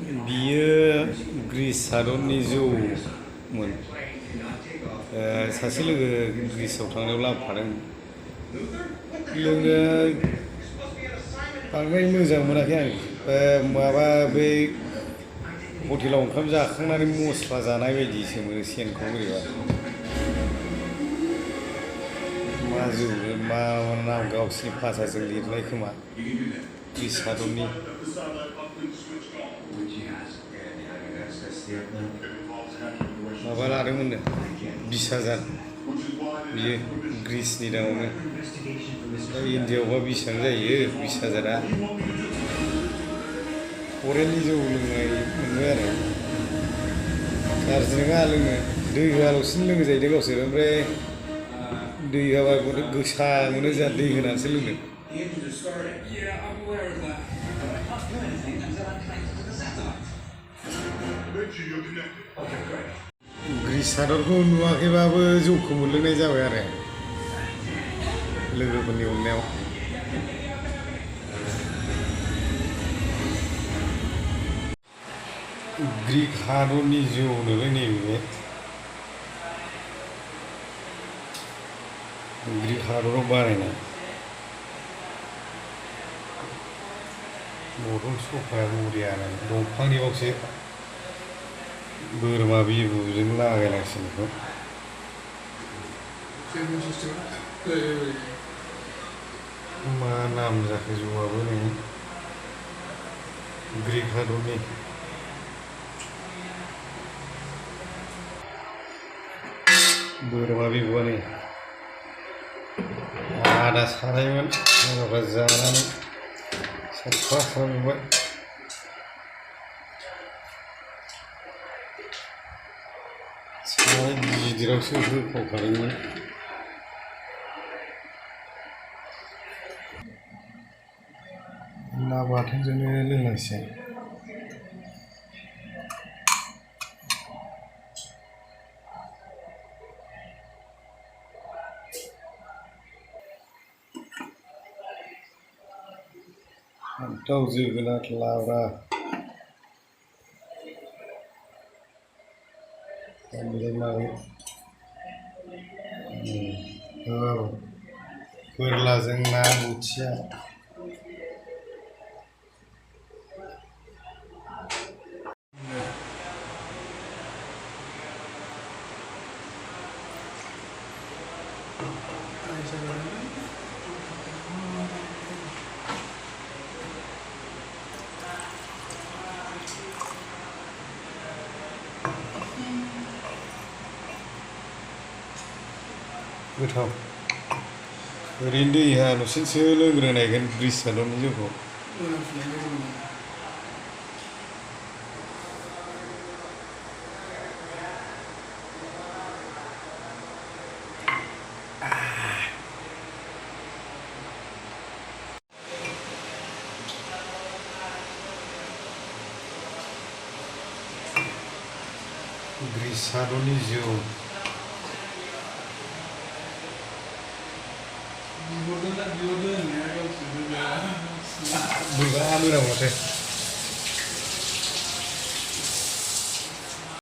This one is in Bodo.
बियो ग्रीस हादरनि जौमोन। सासे लोगो ग्रीसआव थांनायाव लाबोफादों। लोंनो बांद्राय मोजां मोनाखै आं। माबा बै हटेलाव ओंखाम जाखांनानै मस्ला जानाय बायदिसो मोनो सेनखौ बोरैबा। मा जौ मा नाम गावसिनि भाषाजों लिरनाय खोमा ग्रीस हादरनि। माबा लादोंमोननो 20,000 बियो ग्रीसनि दामावनो। दा इन्डियायावबा बेसेबां जायो 20,000आ। फरेननि जौ लोंनाय मोनबाय आरो। गाज्रि नङा लोंनो, दै होआलासिनो लोङो जाहैदों गावसोर। ओमफ्राय दै होआबा गोसा मोनो जोंहा दै होनानैसो लोंदों। ग्रीस हादरखौ नुवाखैबाबो जौखौ मोनलोंनाय जाबाय आरो लोगोफोरनि अननायाव। ग्रीक हादरनि जौ होनोलै नैबे। ग्रीक हादराव बानायनाय बथल सफाया बरियानो दंफांनि बावसो बोरमा बिबुजों लागायनांसिगोन बेखौ। मा नाम जाखो जौआबो नै ग्रीक हादरनि। बोरमा बिबुआ नै आदा सारायमोन माबा जानानै साफा खालामबाय। साराय गिदिरावसो होफावखादोंमोन। ना बाथोनजोंनो लोंनांसिगोन। फान्थाव जोगोनार लाब्रा फोरलाजों ना बोथिया। गोथाव। ओरैनो दै होआलासिनोसो लोंग्रोनायगोन ग्रीस हादरनि जौखौ। ग्रीस हादरनि जौ। बोरैबा मोनाम माथो।